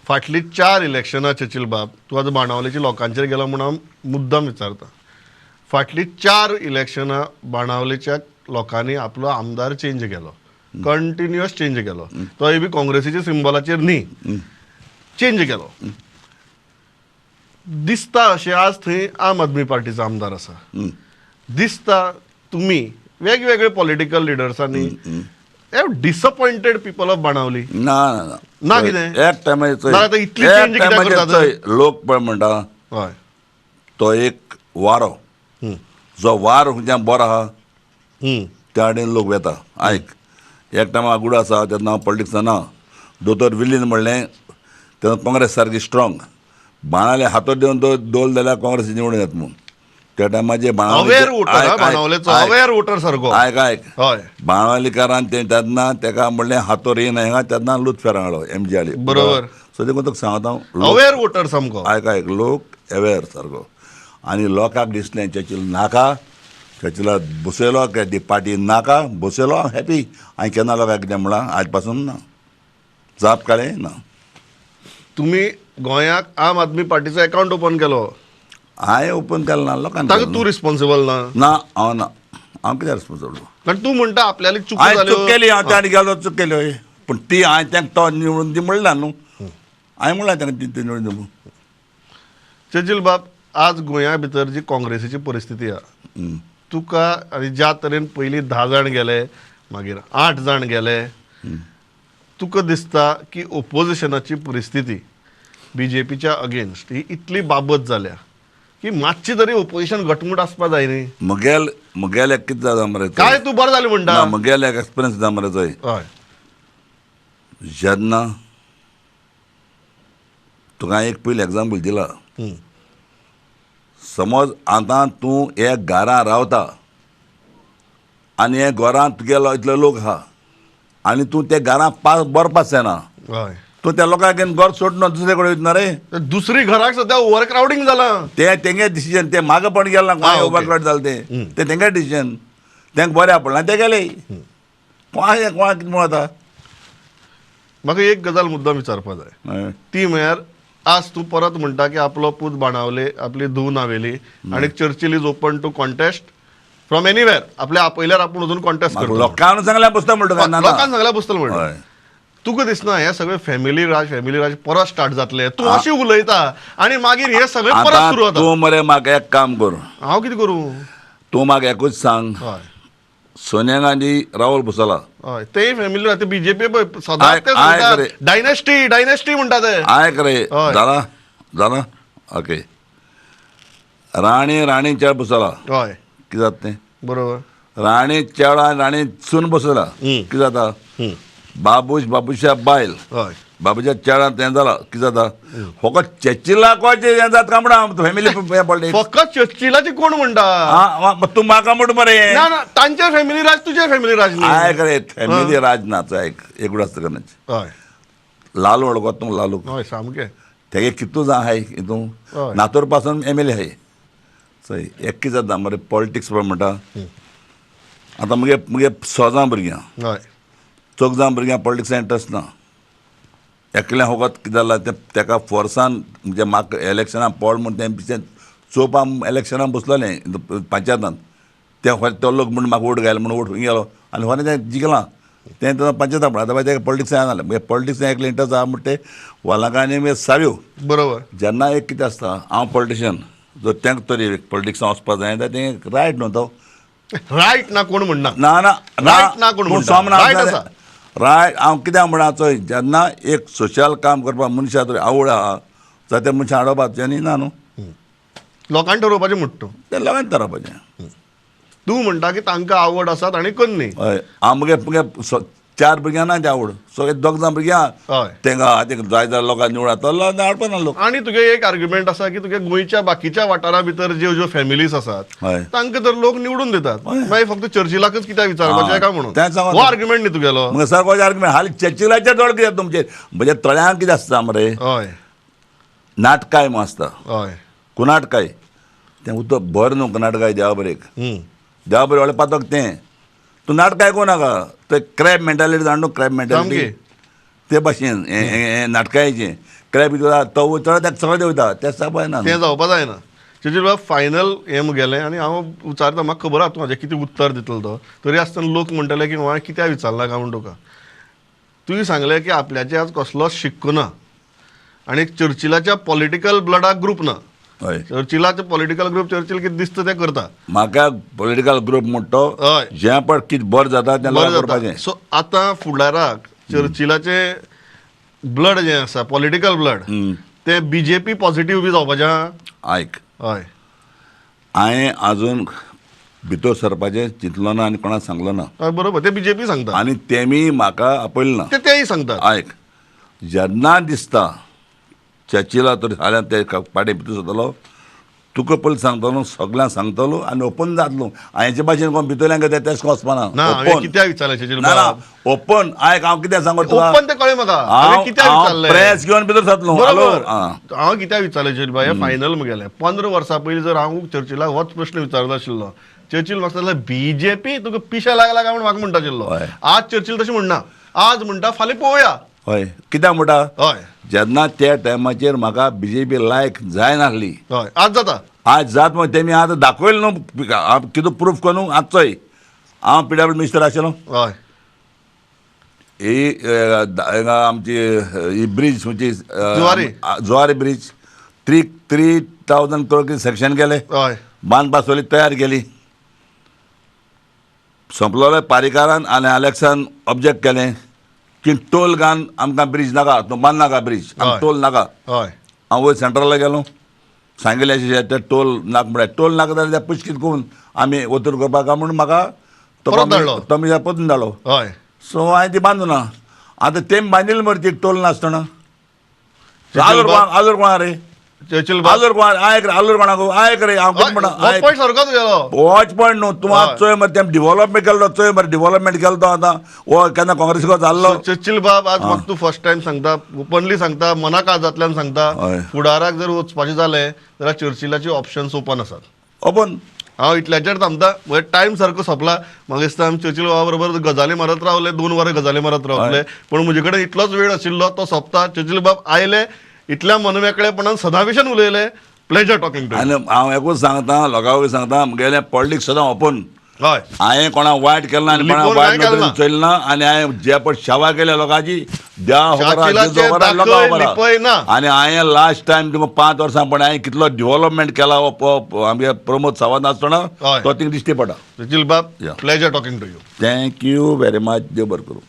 फाटलीं 4 इलेक्शनां चर्चिल बाब, तूं आतां बाणावलेच्या लोकांचेर गेलो म्हूण हांव मुद्दम विचारता. फाटलीं 4 इलेक्शनां बाणावलेच्या लोकांनी आपलो आमदार चेंज केलो, कंटिन्युअस चेंज केलो, तोय बी काँग्रेसीच्या सिंबलाचेर न्ही, चेंज केलो. दिसता अशें आज थंय आम आदमी पार्टीचो आमदार आसा. दिसता तुमी वेगवेगळे political लिडर्सांनी have disappointed people of Benaulim. ना ना. ना कितें? एक टायमाचेर ना आतां इतली चेंज कित्याक करता? लोक पळय म्हणटा हय, तो एक वारो, जो वार खंयच्यान बरो आहा त्या कडेन लोक वेता. आयक, एक टायमा आगुडो आसा तेन्ना हांव पॉलिटिक्सान ना, दोतोर विलीन म्हणलें तेन्ना काँग्रेस सारकी स्ट्रॉंग, बाणाले हातो दिवन दोल जाल्यार काँग्रेस निवडून येता म्हूण. त्या टायमाचेर अवेर वोटर, बाणावलेचो अवेर वोटर सारको. आयक आयक, हय, बाणावलीकारान ते तेन्ना तेका म्हणलें हातोर येना हांगा, तेन्ना लूत फेरां हाडलो एम जी आली. बरोबर. सो देखून तुका सांगता हांव, अवेर वोटर सामको. आयक आयक, लोक अवेर सारको. आनी लोकांक दिसलें चर्चिल नाका, चर्चिला बसयलो काय ती पार्टी नाका बसयलो, हांव हॅपी. हांवें केन्ना लोकांक कितें म्हळां आज पासून ना, जाप काडलें ना. तुमी गोंयाक आम आदमी पार्टीचो अकाउंट ओपन केलो, हांवें ओपन केलें ना, लोकांक ताका तूं रिस्पॉन्सिबल ना? ना, हांव ना, हांव कित्याक रिस्पॉन्सिबल? कारण तूं म्हणटा आपल्याली चुको हांवें जाल्यो. चूक केली, हांव त्या गेलो चूक केली हय, पूण ती हांवें तांकां तो निवडून दी म्हणलें ना न्हू, हांवें म्हणलां तांकां ती निवडून दी म्हणून. चर्चिल बाब, आज गोंया भितर जी काँग्रेसीची परिस्थिती आहा, तुका आनी ज्या तरेन पयलीं 10 जाण गेले, मागीर 8 जाण गेले, तुका दिसता की ओपोजिशनाची परिस्थिती बीजेपीच्या अगेन्स्ट ही इतली बाबत जाल्या की मातशी तरी ओपोजिशन घटमूट आसपा जाय न्ही? म्हगेल म्हगेल एक कितें जाता मरे, काय तूं बरें जालें म्हणटा? ना, म्हगेल एक एक्सपिरियन्स जाता मरे चोय. हय, जेन्ना तुका एक पयलीं एग्जाम्पल दिला, समज आतां तूं एक घरां रावता आनी हे घरांत तुगेलो इतले लोक आहा आनी तूं त्या घरां पास बरो पास जायना, हय, तूं त्या लोकांक घेवन घर सोडना दुसरे कडेन वयतना रे. दुसरी घराक सद्या ओवर क्रावडींग जालां. ते तेंगे डिसिजन, ते मागं पण गेले ना, कोण ओवर क्रावड जालें ते ते तेंगे डिसिजन, तेंका बऱ्या पडलां ते गेले. कोणाक कोणाक कितें म्हणून आतां? म्हाका एक गजाल मुद्दाम विचारपा जाय, ती म्हळ्यार आज तूं परत म्हणटा की आपलो पूत बाणावले, आपली धूव नावेली, आनी Churchill is open to contest from anywhere, आपल्या आपयल्यार आपूण वचून कॉन्टेस्ट करता. लोकांक सांगल्या बसता म्हणटा, लोकांक सांगल्या बसतलो म्हणटा. तुका दिसना हे सगळे फॅमिली राज, फॅमिली राज परत स्टार्ट जातले? तूं अशें उलयता आनी मागीर हे सगळे परत सुरू जाता. तूं मरे म्हाका एक काम कर, हांव कितें करूं? तूं म्हाका एकूच सांग, सोनिया गांधी राहुल बसला, हय, तेय फॅमिली राहते, बीजेपी पळय सदांच ते सांगता डायनेस्टी डायनेस्टी म्हणटा ते. आयक रे, जाला जाला, ओके. राणी राणी चेड बसला, हय, कितें जाता तें? बरोबर. राणी चेडो आनी राणी सून बसला, कितें जाता? बाबूश बाबूशा बायल, हय, बाबूच्या चेडान तें जाला, कितें जाता? फकत चर्चिलाक हें जाता काय म्हणा फॅमिली पॉलिटिक्स? फकत चर्चिलाची कोण म्हणटा? तूं म्हाका म्हण मरे. ना ना, तांचे फॅमिली राज, तुजे फॅमिली राज न्ही. आयक रे, फॅमिली राज नाच आयक, एकूच आसता करण्याचें. हय, लालू वळखता तूं? लालू हय, सामकें. तेगे कितू जाण आहाय हितून, नातोर पासून एम एल ए आहाय. चोय एक कितें जाता मरे पॉलिटिक्स पळय म्हणटा. आतां मुगे मुगे 6 जाण भुरग्यां, हय, 4 जाण भुरग्यां पॉलिटिक्सान इंट्रस्ट ना. एकलें फकत कितें जालां तें तेका फोर्सान, म्हणजे म्हाका इलेक्शनाक पड म्हूण तें पिशें चोवपा इलेक्शनाक बसलोलें पंचायतान, तें तो लोक म्हूण म्हाका वोट घायल म्हूण वोट गेलो आनी होरें तें जिखलां, तें तेन्ना पंचायतान पडला. आतां मागीर तेका पॉलिटिक्सान जालें, मागीर पॉलिटिक्सान एकलें इंट्रस्ट आहा म्हण ते वालांकांनी मागीर साव्यो. बरोबर. जेन्ना एक कितें आसता, हांव पॉलिटिशियन जर तांकां तरी पॉलिटिक्सान वचपा जाय जाल्यार तें रायट न्हू तो. रायट ना कोण म्हणना? ना ना, रायट ना कोण म्हणटा? रायट आसा. रायट. हांव कित्याक म्हणा चोय, जेन्ना एक सोशल काम करपाक मनशां तरी आवड आहा जाल्यार त्या मनशां हाडोवपाचें आनी ना न्हू, लोकांनी ठरोवपाचें म्हणटा तूं? तें लोकांनी थारावपाचें. तूं म्हणटा की तांकां आवड आसा तांणी करनी. हय, हांव मुगे मुगे 4 भुरग्यां ना ती आवड, सगळे 2 जाण भुरग्यां हय, तेंका तेंका जाय जाल्यार लोकांक निवड जाता हाडपा ना लोक. आनी तुगे एक आर्ग्युमेंट आसा की तुगे गोंयच्या बाकीच्या वाठारा भितर ज्यो ज्यो फॅमिलीज आसात तांकां तर लोक निवडून दितात, मागीर फक्त चर्चिलाकच कित्याक विचारपाचें काय म्हणून, हो आर्ग्युमेंट न्ही तुगेलो? मग सारको आर्ग्युमेंट. हालीं चर्चिलाचेर दोळ कित्याक तुमचेर? म्हणजे तळ्यांक कितें आसता मरे, हय, नाटकाय म्हूण आसता, हय, कुनाटकाय, तें उदक भर न्हू कुनाटकाय देवा बरेक, देवा बरें व्हडलें पातक तें. तूं नाटकाय कोण नाका, ते क्रॅब मेंटालिटी जाण न्हू, क्रॅब मेंटालिटी. ते भाशेन हें नाटकायेचें क्रॅप भितर तो चड ताका सगळें देंवता तें साबाय ना तें जावपा जायना. चर्चिल बाब फायनल हें मुगेलें आनी हांव विचारता, म्हाका खबर आहा तूं म्हाजें कितें उत्तर दितलो तो, तरी आसतना लोक म्हणटले की हांवें कित्याक विचारलां काय म्हूण तुका. तुवें सांगलें की आपल्याचेर आज कसलोच शिक्को ना आनी चर्चिलाच्या पॉलिटिकल ब्लडाक ग्रूप ना. हय, चर्चिलाचे पॉलिटिकल ग्रूप चर्चिल कितें दिसता तें करता. म्हाका पॉलिटिकल ग्रूप म्हणटा हय, जें पण कितें बरें जाता तें बरें जाता. करपाचें. सो आतां फुडाराक चर्चिलाचे ब्लड जें आसा पॉलिटिकल ब्लड तें बीजेपी पॉझिटीव बी जावपाचें. आयक, हय, हांवें आजून भितर सरपाचें चिंतलो ना आनी कोणाक सांगलो ना. हय बरोबर, ते बीजेपी सांगता आनी तेमी म्हाका आपयलें ना. ते तेय सांगतात. आयक, जेन्ना दिसता चर्चिला तर फाल्यां ते पाटे भितर सरतलो, तुका पयलीं सांगतलो, सगल्यांक सांगतलो आनी ओपन जातलो. हांचे भाशेन कोण भितरल्यान घेता तेश वचपाना. ना, हांवें कित्याक विचारलें चर्चिल ना ना, बाब? ओपन. आयक, हांव कितें सांगो तुका, ओपन तें कळ्ळें म्हाका. हांवें कित्याक विचारलें, प्रेस घेवन भितर सरतलो. बरोबर, हांव कित्याक विचारलें चर्चिल बाब, हें फायनल मुगेलें. 15 वर्सां पयलीं जर हांव चर्चिलाक होच प्रश्न विचारलो आशिल्लो, चर्चिल म्हाका सांगलें बीजेपी तुका पिशें लागला काय म्हूण म्हाका म्हणटा आशिल्लो. हय. आज चर्चिल तशें म्हणना, आज म्हणटा फाल्यां पळोवया. हय, कित्याक म्हणटा, हय जेन्ना त्या टायमाचेर म्हाका बीजेपी लायक जायनासली, हय, आज जाता, आज जात म्हण तेमी आतां दाखयलें न्हू, कितें प्रूफ करून आज चोय हांव पीडब्ल्यू मिनिस्टर आशिल्लो. हय, ही आमची ही ब्रीज खंयची, Zuari, Zuari bridge 3,000 crore कितें सेक्शन केले, हय, बांदपा सोली तयार केली, सोंपलोले पारीकारान आनी आलेक्सान ऑब्जेक्ट केलें की टोल घान आमकां ब्रीज नाका, तूं बांद नाका ब्रीज, आमकां टोल नाका. हय, हांव वयर सेंट्रला गेलो, सांगिल्लें अशें ते टोल नाका म्हळ्यार टोल नाका जाल्यार ते पुशकीत करून आमी वतूर करपाक काय म्हूण म्हाका तो तो परतून धाडलो. हय, सो हांवें ती बांदू ना. आतां तेमी बांदिल्ली मरे ती टोल नासतना. आलोर कोण, आलोर कोणा रे, चर्चिल आलोर कोणा, आयक रे, आलोर कोणाक, आयक रे, हांव कितें म्हणटा, पॉयंट सारको तुगेलो वॉच पॉयंट न्हू, तूं आतां चोय मरे तें डिवॉलपमेंट केलो, चोय मरे डिवॉलपमेंट केलो तो आतां हो केन्ना काँग्रेसीको जाल्लो. चर्चिल बाब, आज म्हाका तूं फर्स्ट टायम सांगता, ओपनली सांगता, मना काळजांतल्यान सांगता, फुडाराक जर वचपाचें जालें जाल्यार चर्चिलाची ऑप्शन्स ओपन आसात. ओपन. हांव इतल्याचेर थांबता, म्हजो टायम सारको सोंपला. म्हाका दिसता आमी चर्चिल बाबा बरोबर गजाली मारत रावले, 2 वरां गजाली मारत रावले, पूण म्हजे कडेन इतलोच वेळ आशिल्लो तो सोंपता. चर्चिल बाब आयले, इतल्या मनमेकळेपणान सदां भशेन उलयले. Pleasure talking to. आनी हांव एकूच सांगता, लोकांकूय सांगता, म्हगेलें पॉलिटिक्स सदां ओपन. हय, हांवें कोणाक वायट केलें ना आनी कोणाक वायट नदरेन चोयलें ना, आनी हांवें जे पळय सेवा केल्या लोकांची, देवा खबर लोकांक खबर. आनी हांवें लास्ट टायम तुमकां 5 वर्सां पण हांवें कितलो डिवॉलपमेंट केला हो आमगे प्रमोद सावंत आसतना तो थिंग दिश्टी पडटा. चर्चिल बाब, pleasure talking to you. Thank you very much. देव बरें करूं.